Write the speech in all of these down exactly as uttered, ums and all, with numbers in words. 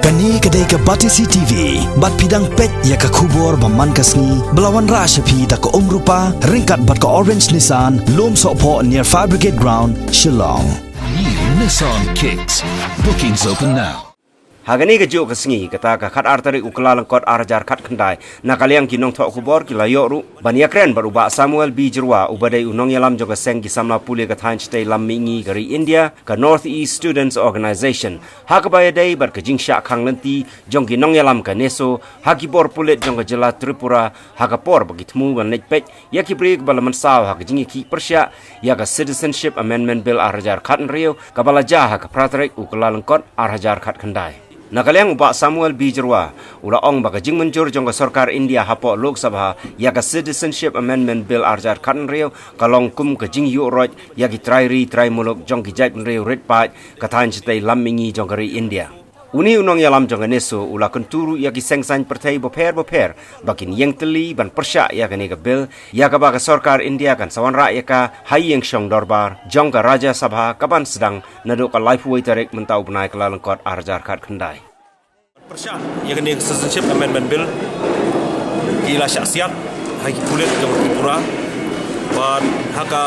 Kane ka dei ka Batesi T V, bad phi dang peit ïa ka khubor ba man ka sngi, ba la wanrah sha phi da ka Umrupa, ryngkat bad ka Orange Nissan, Lumsohphoh near Fire Brigade Ground, Shillong. New Nissan Kicks. Bookings open now. Ha kane kajuh ka sngi, kata ka khatar tarik u Kyllalyngkot arhajar khatkhyndai, na ka liang ki nongthoh khubor ki la ïoh ruh ban ïakren bad u Bah Samuel B Jyrwa, uba dei u nongïalam jong ka seng ki samla pule ka thaiñ shatei lam mihngi ka ri India, ka North East Students Organisation, ha kaba ïadei bad ka jingshah khang lynti jong ki nongïalam ka NESO ha ki bor pulit jong ka jylla Tripura, ha ka por ba ki thmu ban leit peit ïa ki briew kiba la mynsaw ha ka jingïakhih pyrshah ïa ka Citizenship Amendment Bill arhajar khathynriew, kaba la jia ha ka phra tarik u Kyllalyngkot arhajar khatkhyndai. Na ka liang u Bah Samuel B Jyrwa u la ong ba ka jingmynjur jong ka sorkar India hapoh Lok Sabha ïa ka Citizenship Amendment Bill arhajar khathynriew ka long kum ka jingïuh roit ïa ki trai ri trai muluk jong ki jaitbynriew rit paid ka thaiñ shatei lam mihngi jong ka ri India. Une u nongïalam jong ka NESO u la kyntu ruh ïa ki seng saiñ pyrthei bapher bapher ba kin ïeng tylli ban pyrshah ïa kane ka bill, ïa kaba ka sorkar India kan sa wanrah ïa ka ha ïing shong dorbar jong ka Rajya Sabha, kaban sdang naduh ka laiphew wei tarik mynta u bnai Kyllalyngkot arhajar khatkhyndai. Pyrshah ïa kane ka Citizenship Amendment Bill ki la shah siat ha ki pulit jong Tripura, bad ha ka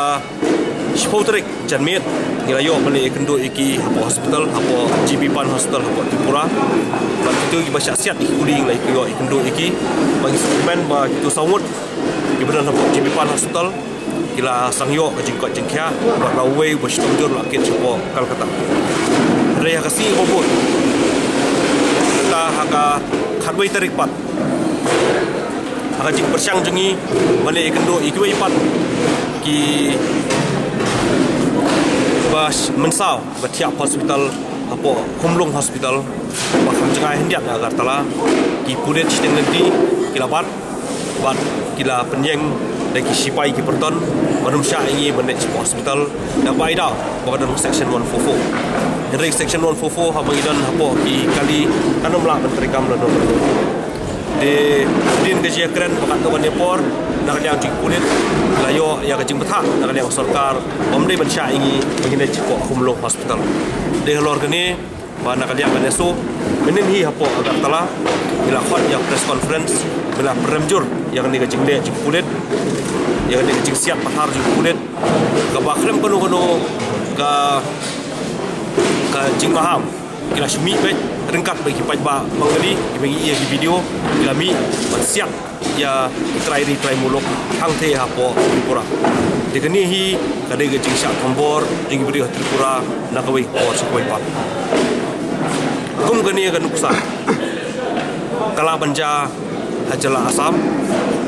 shiphew tarik janmiet ngi la ïoh ban leit ïakynduh ïa ki hapoh hospital, hapoh G B Pant Hospital hapoh Tripura. Bad kito kiba shah siat ïa ki kuli ngi la ïoh ïakynduh ïa ki, bad ngi sngewkmen ba kito saw ngut kiba don hapoh G B Pant Hospital ki la sdang ïoh ka jingkoit jingkhiah, bad la uwei uba shitom jur la kit shapoh Kolkata. Hynrei ha ka sngi kaba bud, kata ha ka khatwei tarik pat, ha ka jingpyrshang jong ngi ban leit ïakynduh ïa kiwei pat kiba sh-, mynsaw ba thiah hospital, hapoh Khumlung Hospital ba kham jngai khyndiat na Agartala, ki pulit shiteng lynti ki la bat, bad ki la pynïeng da ki shipai ki pyrton, ban ym shah ïa ngi ban leit shapoh hospital, da ba i daw ba ka don Section one four four. Hynrei Section one four four haba ngi don hapoh ki kali kan ym lah ban treikam lano lano. Te hadien ka jingïakren ba katto katne por, na ka liang jong ki pulit ki la ïoh ïa ka jingbthah na ka liang sorkar ba ym dei ban shah ïa ngi ba ngin leit shapoh Khumlung Hospital. Te halor kane, ba na ka liang ka NESO mynhynnin hi hapoh Agartala, ngi la khot ïa press conference, ngi la pynrem jur ïa kane ka jingleh jong ki pulit, ïa kane ka jingsiat pathar jong ki pulit, kaba khlem kano kano ka, ka jingmaham ki la shu mih beit, ryngkat bad ki paidbah Bengali kiba ngi ïohi ïa ki video, ki la mih ban siat ïa ki trai ri trai muluk hangthie hapoh Tripura. Te kane hi ka dei ka jingshah thombor jong ki briew ha Tripura na kawei ka por sha kawei pat. Kum kane ka nuksa ka lah ban jia ha jylla Assam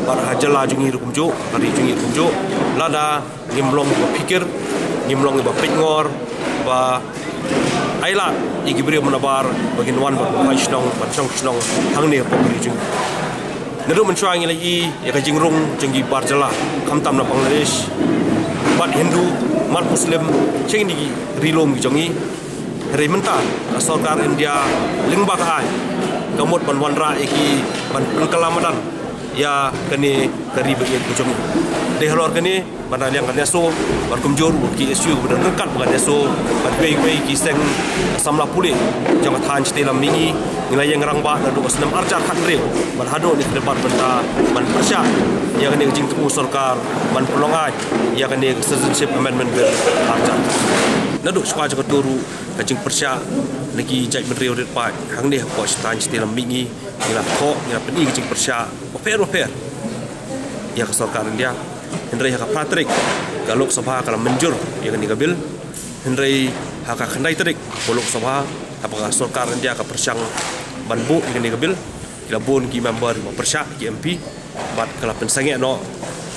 bad ha jylla jong ngi ruh kumjuh, ha ri jong ngi ruh kumjuh, lada ngim long ba phikir, ngim long ba peitngor, ba ailad ïa ki briew mynta ba kin wan ban khwai shnong, ban shong shnong hangne hapoh ka ri jong ngi. Naduh mynshuwa ngi la ïohi ïa ka jingrung jong ki bar jylla, khamtam na Bangladesh, bad Hindu, bad Muslim, sha kine ki ri lum ki jong ngi. Hynrei mynta ka sorkar India lyngba ka aiñ ka mut ban wanrah ïa ki, ban pynkylla madan ïa kane ka ri ba ïeit ka jong ngi. Dei halor kane ba na liang ka NESO bad kumjuh ruh ki S U ba don ryngkat bad ka NESO bad kiwei kiwei ki seng samla pule jong ka thaiñ shatei lam mihngi, ngi la ïeng rangbah naduh ka snem arhajar khathynriew bad haduh kane ka dei pat mynta ban pyrshah ïa kane ka jingthmu sorkar ban pynlong aiñ ïa kane ka Citizenship Amendment Bill arhajar. Naduh shuwa jong kato ruh ka jingpyrshah na ki jaitbynriew rit paid hangne hapoh thaiñ shatei lam mihngi, ngi la thoh, ngi la pyni ka jingpyrshah bapher bapher ïa ka sorkar India. Hynrei ha ka phra tarik ka Lok Sabha ka la mynjur ïa kane ka bill. Hynrei ha ka khyndai tarik ka Lok Sabha, haba ka sorkar India ka pyrshang ban buh ïa kane ka bill, ki la bun ki member ba pyrshah, ki M P, bad ka la pynsangeh noh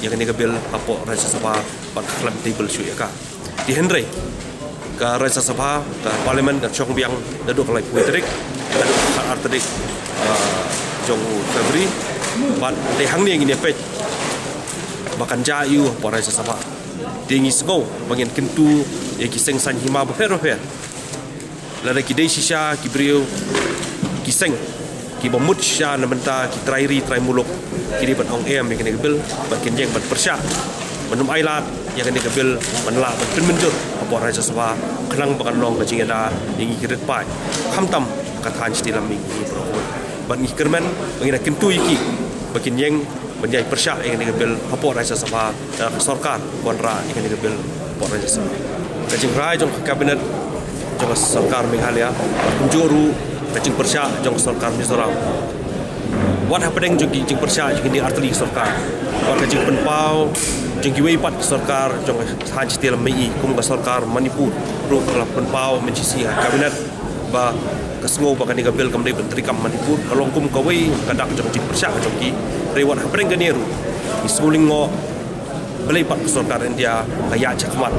ïa kane ka bill hapoh Rajya Sabha bad ka khlem table shuh ïa ka. Te hynrei ka Rajya Sabha, ka Parliament kan shong biang naduh ka laiphew tarik, naduh ka khatar tarik, ah, jong u February, bad te hangne ngin ïa peit ba kan jia aiu hapoh Rajya Sabha. Te ngi sngew ba ngin kyntu ïa ki seng saiñ hima bapher bapher. Lada ki dei shisha ki briew, ki seng kiba mut shisha na bynta ki trai ri trai muluk, ki dei ban ong em ïa kane ka bill, ba kin ïeng ban pyrshah, ban ym ailad ïa kane ka bill ban lah ban pynmynjur hapoh Rajya Sabha, khnang ba kan long ka jingïada ïa ngi ki rit paid. Khamtam ka thaiñ shatei lam mihngi baroh kawei. Bad ngi kyrmen ba ngin ïa kyntu ïa ki ba kin ïeng ban ïai pyrshah ïa kane ka bill hapoh Rajya Sabha, eh, ka sorkar ban wanrah ïa kane ka bill hapoh Rajya Sabha. Ka jingrai jong ka cabinet jong ka sorkar Meghalaya, kumjuh ruh ka jingpyrshah jong ka sorkar Mizoram, wat hapdeng jong ki jingpyrshah jong kine artylli ki sorkar, wat ka jingpynpaw jong kiwei pat ki sorkar jong ka thaiñ shatei lam mihngi kum ka sorkar Manipur ruh ka la pynpaw mynjur sha ka cabinet ba ka sngew ba kane ka bill kam dei ban treikam Manipur ka long kum kawei ka dak jong jingpyrshah jong ki. Hynrei wat hapdeng kane ruh ngi sngewlyngngoh balei pat ka sorkar India ka ïaid shakhmat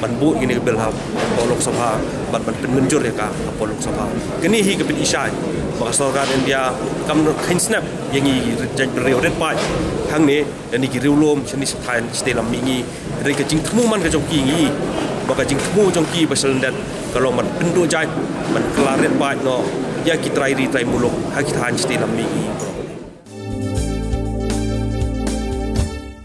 ban buh ïa kane ka bill hapoh Lok Sabha bad ban pynmynjur ïa ka hapoh Lok Sabha. Kane hi ka pyni shai ba ka sorkar India kam kheiñ snep ïa ngi jaitbynriew rit paid hangne, ïa ngi ki riewlum shane sha thaiñ shatei lam mihngi. Hynrei ka jingthmu man ka jong ki ngi, ba ka jingthmu jong ki ba shalyndet ka long ban pynduh jait, ban kylla rit paid noh ïa ki trai ri trai muluk ha ki thaiñ shatei lam mihngi.